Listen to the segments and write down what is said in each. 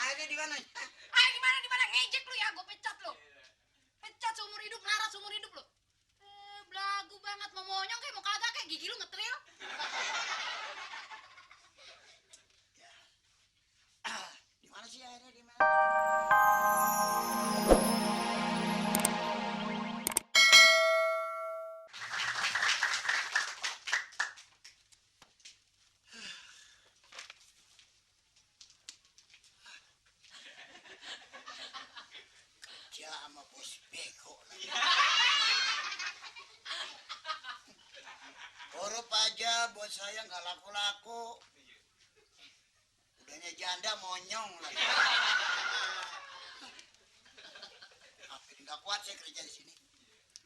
Akhirnya di mana? Ah, di mana ngejek lu ya, gue pecat lu. Pecat seumur hidup, larat seumur hidup lu. Belagu banget, mau monyong kayak mau kagak kayak gigi lu ngetril. Di mana sih akhirnya di mana? Kerja sama bos bego lagi. Korup aja buat saya nggak laku-laku. Udahnya janda monyong lagi. Hampir nggak kuat saya kerja di sini.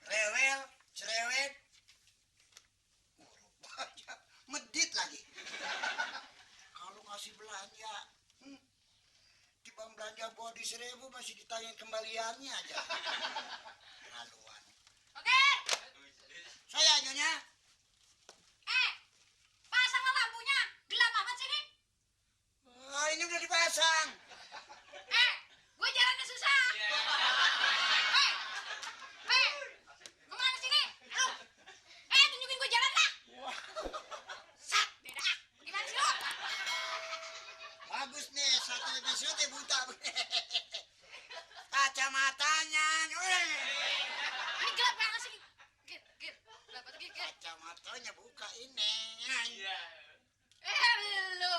Rewel, cerewet. Korup aja, medit lagi. Kalau ngasih belanja, di bank belanja bodi 1.000 masih ditanyain kembaliannya aja. Haluan. Oke. Saya nyonya. Pasanglah lampunya. Gelap amat sini. Ini udah dipasang. Gue jalannya susah. Kemana sini? Lu. Tunjukin gue jalan lah. Sat, beda. Gimana sih lu? Bagus nih, satu episode buta. Kacamatanya. Ini gelap banget sih. Gir. Gelap banget, Gir. Kacamatanya buka ini. Iya. Lu.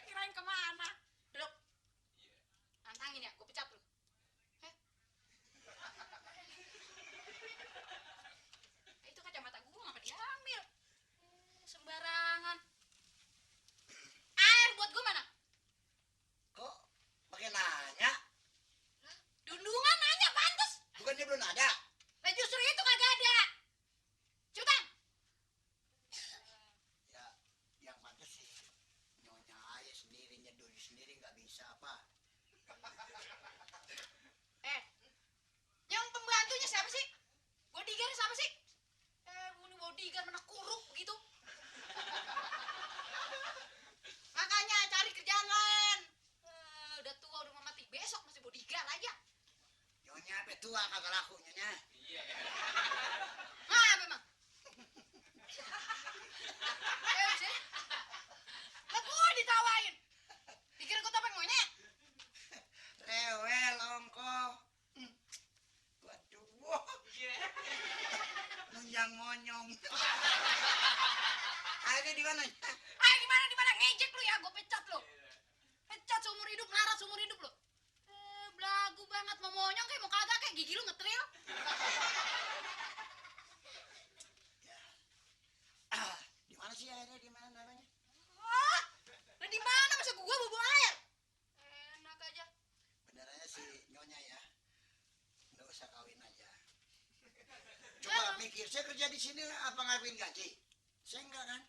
Kirain kemana? Duduk. Tantangin ya, gue pecat lu. Itu kacamata gue ngapa diambil? Sembarangan. Air buat gue mana? Kok pakai nanya? Dundungan nanya pantes. Bukannya belum ada? Lah justru itu kagak ada. Cepetan. Ya, yang pantas sih nyonya aja sendiri nyeduh sendiri nggak bisa apa? Yang pembantunya siapa sih? Bodyguard siapa sih? Ini bodyguard mana kuruk begitu. Makanya cari kerjaan lain. Udah tua udah mau mati besok masih bodyguard aja. Nyonya apa tua kagak laku nyonya? Iya. Nah, memang. Sini. Lihat gue ditawain. Dikira gue topeng monyet. Rewel ongko. Waduh. Nunjang monyong. Akhirnya di mana? Di mana ngejek lu ya, gue pecat lu. Pecat seumur hidup, larat seumur hidup lu. Belagu banget, mau monyong kayak mau kagak kayak gigi lu ngetril. Di mana sih akhirnya di mana namanya? Lah di mana masa gua bobo air? Enak aja. Benerannya sih nyonya ya. Nggak usah kawin aja. Coba mikir, saya kerja di sini apa ngapain gaji? Saya enggak kan?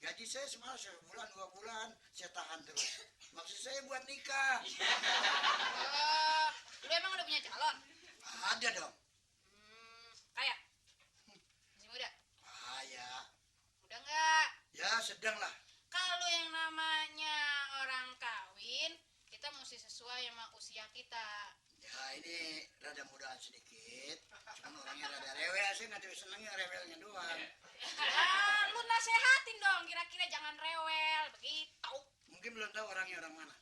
Gaji saya semalam sebulan 2 bulan saya tahan terus. Maksud saya buat nikah. Lu emang udah punya calon? Ada dong. Kayak? Masih muda? Ya. Udah enggak? Ya sedang lah. Kalau yang namanya orang kawin, kita mesti sesuai sama usia kita. Ya ini rada mudaan sedikit. Cuma orangnya rada rewel, saya nggak terlalu seneng yang rewelnya doang. Lu nasehatin dong, kira-kira jangan rewel, begitu. Mungkin belum tahu orangnya orang mana.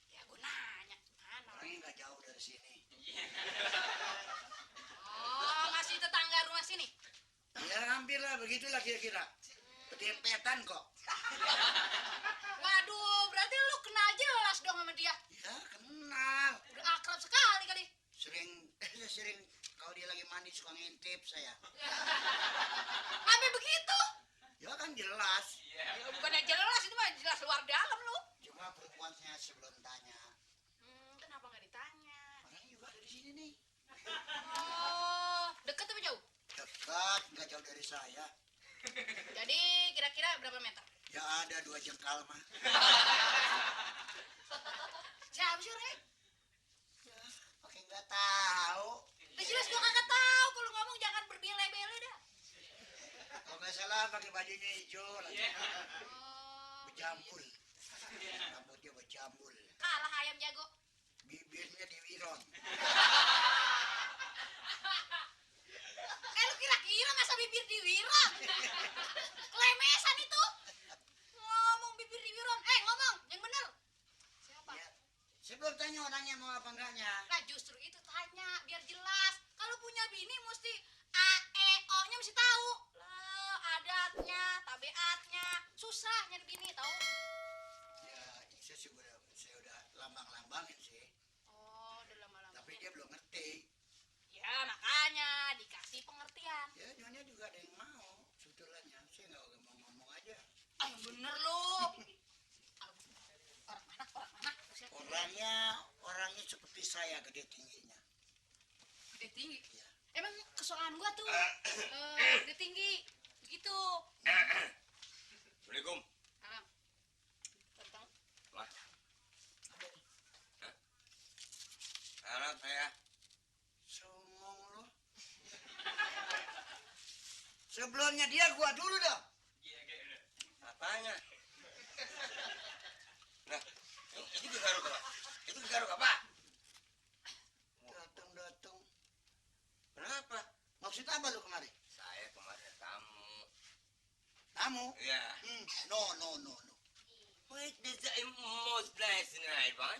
Ya gue nanya, mana? Orangnya nggak jauh dari sini. Oh, masih tetangga rumah sini? Ya hampir lah, begitulah kira-kira. Dempetan kok. Waduh, berarti lu kenal jelas dong sama dia. Ya kenal. Udah akrab sekali kali. Sering kalau dia lagi mandi suka ngintip saya. Sampai begitu? Ya kan jelas. Ya, bukannya jelas, itu mah jelas luar dalam lu. Cuma perempuannya sebelum tanya. Kenapa nggak ditanya? Orangnya juga ada di sini nih. Oh, deket apa jauh? Dekat, nggak jauh dari saya. Jadi kira-kira berapa meter? Ya ada 2 jengkal mah. Siapa sih, Rek? Ya, pakai nggak tahu. Udah jelas gua kagak tahu, kalau ngomong jangan berbele-bele dah. Kalau nggak salah pakai bajunya hijau lagi. Oh, Berjambul. Rambutnya berjambul. Kalah ayam jago. Bibirnya diwiron. Lu kira-kira masa bibir diwiron? Kelemesan itu. Ngomong bibir diwiron. Ngomong yang bener. Siapa? Ya, saya belum tanya orangnya mau apa enggaknya. Nah justru itu tanya biar jelas. Kalau punya bini mesti A, E, O-nya mesti tahu. Lah, adatnya, tabiatnya. Susah nyari bini tahu. Ya, saya udah lambang-lambangin sih. Oh, udah lama-lama. Tapi dia belum ngerti. Ya makanya dikasih pengertian. Ya, nyonya juga ada yang mau. Sebetulnya saya nggak mau ngomong aja. Yang bener lu. Orang mana? Orang mana? Siapa? Orangnya seperti saya, gede tingginya. Gede tinggi. Iya. Emang kesolaan gua tuh gede tinggi gitu. Assalamualaikum. Alam. Tentang Wah. Anak saya. Songong lo. Sebelumnya dia gua dulu dong. Apanya? Nah, itu kegaruk apa? Itu kegaruk apa? Datang. Kenapa? Maksud apa lu kemarin? Saya kemarin tamu. Tamu? Ya. No. Wait, this is most nice night, right?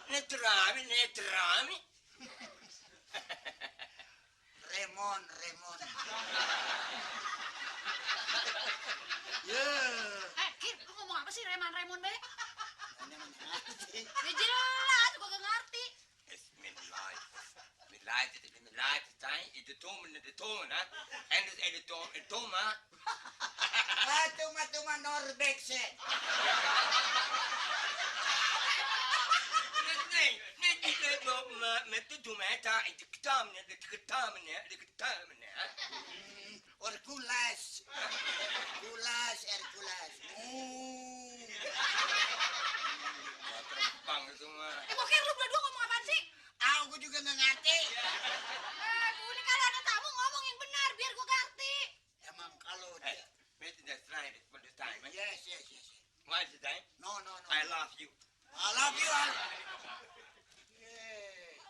Netrami. Remon. Ya. Kir, lu ngomong apa sih Remon be? Nyonya mana ngerti. Ya jelas, gua gak ngerti. It's midnight. Midnight time. Itu tomen, ha? En het toma. Tuma Norbekse. Nee, niet met de tomaten. De ketamen, hè? Orkulas. Kulas. Terbang itu mah. Kir, lu berdua ngomong apaan sih? Aku juga nggak ngerti. Ini kalau ada tamu ngomong yang benar biar gua ngerti. Emang kalau Hey, dia... weet je dat strijd for the time, hè? Yes. Why is it time? No. I love you. I love you. Yeah.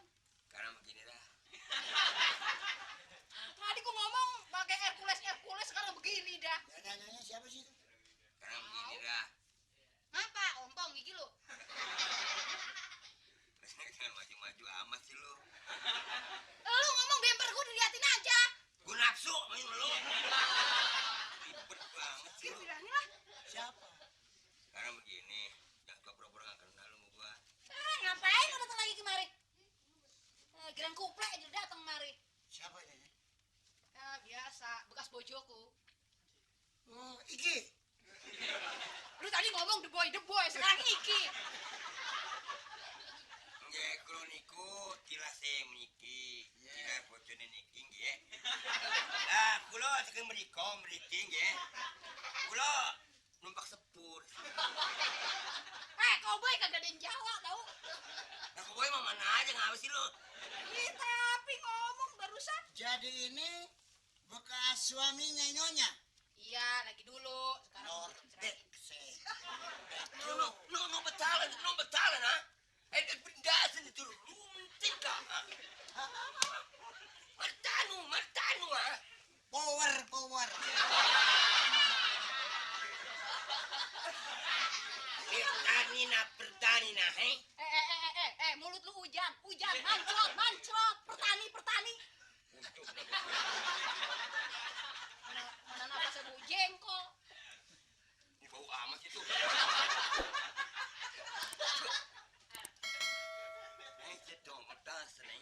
Karena begini dah. Tadi gua ngomong pakai Hercules sekarang begini dah. Nyonya siapa sih itu? Karena begini dah. Ngapa? Ompong gigi lu. Jangan maju-maju amat sih lu. Lu ngomong bemper gua diliatin aja. Gue nafsu main lu. Ribet banget sih Kir, lu. bilangin lah. Siapa? Karena begini, jangan kau pura-pura gak kenal lu sama gua. Ngapain lu datang lagi kemari? Kirain kuple aja datang kemari. Siapa ini? Ya biasa, bekas bojoku. Oh, Iki. Lu tadi ngomong the boy, sekarang Iki. Nggak, kalau niku kilas saya meniki. Kira bocone niki nggih. Lah, kula saking mriko mriki nggih. Kula numpak sepur. Cowboy kagak ada yang Jawa tau. Nah, kok mah mana aja ngapa sih lu? Tapi ngomong barusan. Jadi ini bekas suaminya Nyonya. Iya, lagi dulu. Sekarang Norbekse. No betalan, ha? Het brindasan itu rumit ka. Martanu, ha? Power. Pertanina, he? mulut lu hujan, mancrot, pertani. Mana napasnya bau jengkol. Ini bau amat itu. Ini cedong kertas nih.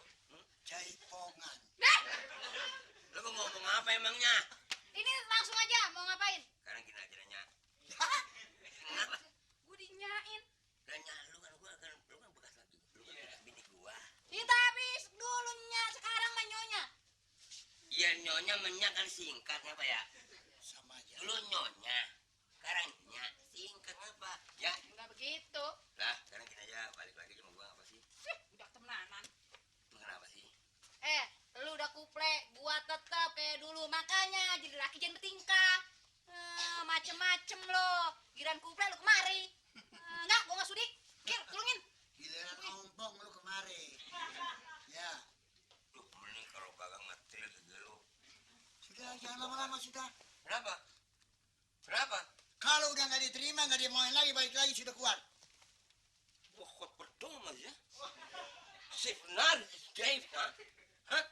Jaipongan. Lu mau ngomong apa emangnya? Ini langsung aja, mau ngapain? Sekarang gini aja nanya. Kenapa? Gue dinyain. Nanya lu kan bekas lagi. Lu kan bekas bini gua. Tapi dulunya, sekarang mah nyonya. Iya nyonya menyak kan singkatnya apa ya? Sama aja. Dulu nyonya, sekarang nyak singkat apa? Ya, Enggak begitu. lah sekarang gini aja balik lagi sama gua apa sih? Udah temenanan. Kenapa sih? Lu udah kuple, gua tetap kayak dulu. Makanya jadi laki jangan bertingkah. Macem-macem lo. Giran kuple lu kemari. Kenapa? Kenapa? Kalau udah nggak diterima, nggak dimauin lagi, balik lagi sudah keluar. Wah, pertama ya. Sebenarnya Dave, hah?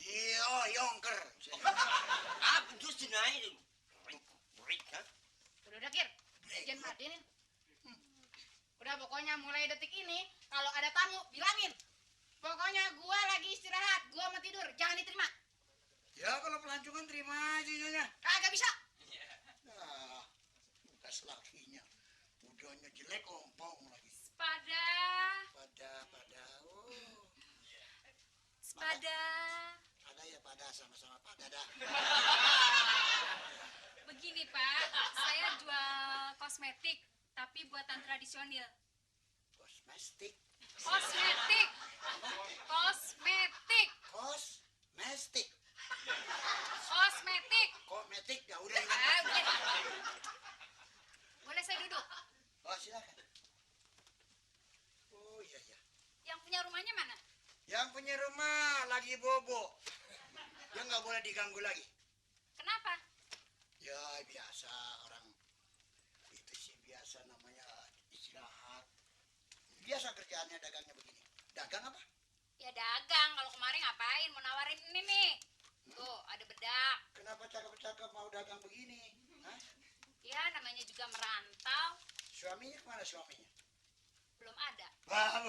Iya, yongker. Apa itu senai? Break, hah? Udah Kir, jangan madenin. Udah pokoknya mulai detik ini kalau ada tamu bilangin. Pokoknya gua lagi istirahat, gua mau tidur, jangan diterima. Ya kalau pelancongan terima aja nyonya. Kagak bisa. Nah, bekas lakinya. Udahnya jelek ompong lagi. Sepada, Pada. Oh. sepada. Ada ya pada sama-sama pada dah. Begini Pak, saya jual kosmetik, tapi buatan tradisional. Kosmetik. Kosmetik, kosmetik, Kosmetik. kosmetik. Kosmetik ya udah. Udah. Boleh saya duduk? Oh silakan. Oh iya. Yang punya rumahnya mana? Yang punya rumah lagi bobo. Ya nggak boleh diganggu lagi. Kenapa? Ya biasa orang itu sih biasa namanya istirahat. Biasa kerjaannya dagangnya begini. Dagang apa? Ya dagang. Kalau kemarin ngapain? Mau nawarin ini nih. Tuh, ada bedak. Kenapa cakep-cakep mau dagang begini? Hah? Ya, namanya juga merantau. Suaminya kemana suaminya? Belum ada. Belum